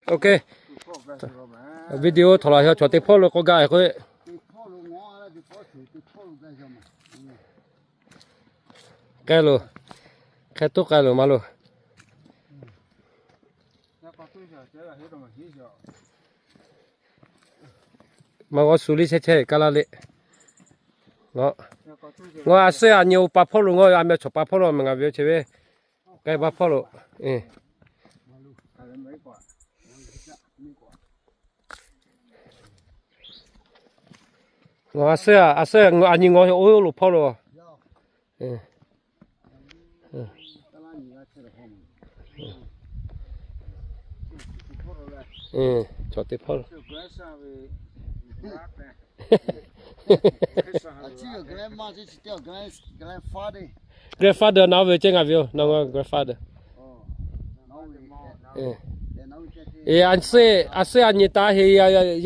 Ok. Video htawˇ laˬ yaw cawˬ teˇ hpawˇ lo k'awꞈ gaˇ k'o, k'ai loˬ, hk'e toˉ k'ai loˬ maˇ loˬ. Maˇ g'awˇ shu liˇ chehˇ chehˇ kaˇ laˇ le. Ngaˬ a suhˉ a nyi oˇ pa hpawˇ lo, ngaˬ a meh chawˬ pa hpawˇ lo, ngaˬ ve chi ve k'ai pa hpawˇ lo. Ngaˬ a suhˉ a, a suhˉ a nyi ngaˬ oˇ lo hpawˇ lo. Cawˬ teˇ hpawˇ lo. Grandfather na ve ceˇ ngaˬ ve yoˬ, na grandfather. A suhˉ a nyi taˍ heˍ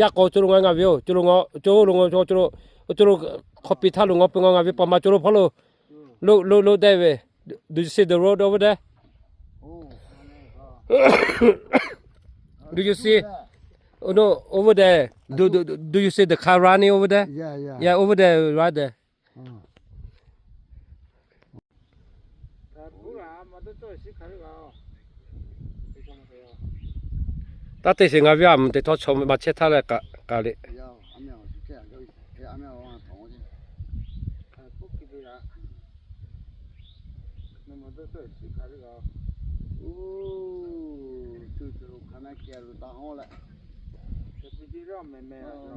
yaˇ k'o, co lo ngaˬ ngaˬ ve yoˬ, co lo ngaˬ, co lo ngaˬ, co lo hk'aw piˇ htaˇ lo ngaˬ peuˬ ngaˬ ngaˬ ve pa ma co lo hpawˇ lo, lo lo lo dehˆ ve. Do you see the road over there? Do you see? Oh no, over there. Do, do, do you see the car running over there? Yeah, over there, right there. Taˇ te sheˍ ngaˬ ve a mvuhˇ teˇ htawˇ chaw maˇ chehˇ htaˇ leh k'aꞈ k'aꞈ le.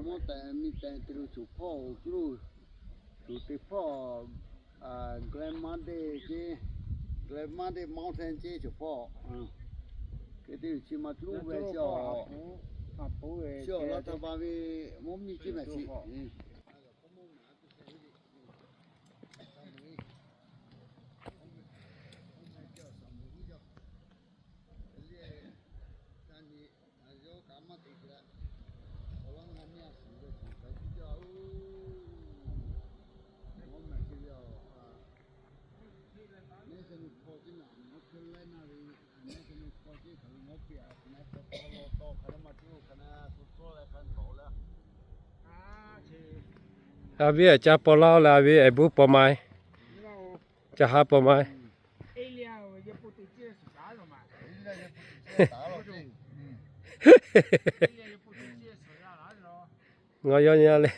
Mvuhˇ tehˬ miˬ tehˬ te lo coˬ hpawˇ, coˬ teˇ hpawˇ, Green Mountain ceˇ, Green Mountain mountain ceˇ coˬ hpawˇ. Hk'e te chi ma cuˇ ve chi, chi awˬ lawn htaꞈ pa ve mvuhˇ miˬ ceˇ mehˍ chi. A viˉ a ca paw laˇ leh a viˉ a buˉ paw ma, ca ha paw ma, ngaˬ yaw nyi le.